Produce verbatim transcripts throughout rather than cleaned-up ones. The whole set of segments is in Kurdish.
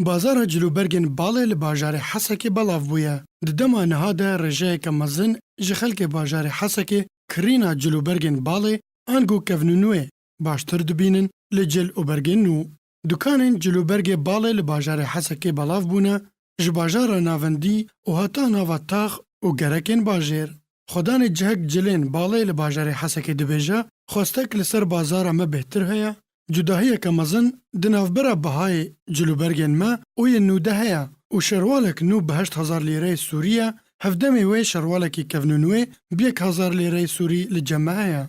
Bazara cilûbergên balê li bajarê Hesekê belav bûye. Di dema niha de rêjeyeke mezin ji xelkê bajarê Hesekê kirîna cilûbergên balê ango kevn û nûê baştir dibînin li cil û bergên nû. Dukanên cilûbergê balê li bajarê Hesekê belav bûne, ji bajara navendî û heta nava tax û gerekên bajêr. Xwedanê cihek cilên balê li bajarê Hesekê dibêje, xwestek li ser bazara me bêhtir heye, cudahiyeke mezin di navbera bihayê cilûbergên me û yên nû de heye û şerwalek nû bi heşt hezar lîreyê Sûrî ye, hevdemê wê şerwalekî kevn û nûê bi yek hezar lîreyê Sûrî li cem me heye.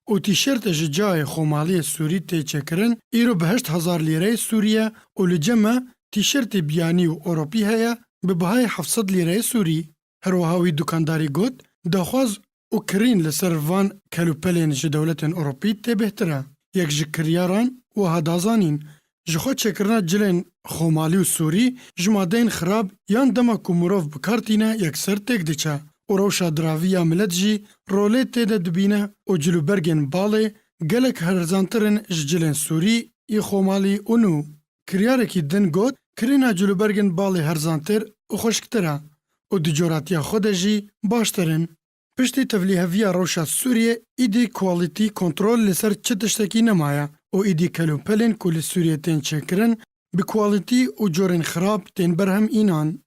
Û tîşertê ji cayê xwemaliyê Sûrî tê çêkirin, îro bi heşt hezar lîreyê Sûrî ye û li cem me tîşertê biyanî û Ewropî heye bi bihayê heft sed lîreyê Sûrî. Her wiha wî dukandarî got, daxwaz û kirîn li ser van kelûpelên ji dewletên Ewropî tê bêhtir e. Yek ji kiryaran wiha da zanîn, ji xwe çêkirina cilên xwemalî û Sûrî ji madeyên xirab yan dema ku mirov bi kar tîne yekser têk diçe û rewşa diravî ya milet jî rolê tê de dibîne û cilûbergên balê gelek herzantir in ji cilên Sûrî yê xwemalî û nû. Kiryarekî din got, kirîna cilûbergên balê herzantir û xweşiktir e û di coratiya xwe de jî baştir in. Piştî tevlîheviya rewşa Sûriyê, îdî quality control li ser çi tiştekî nemaye û îdî kelûpelên ku li Sûriyê tên çêkirin, bi quality û corên xirab tên berhem înan.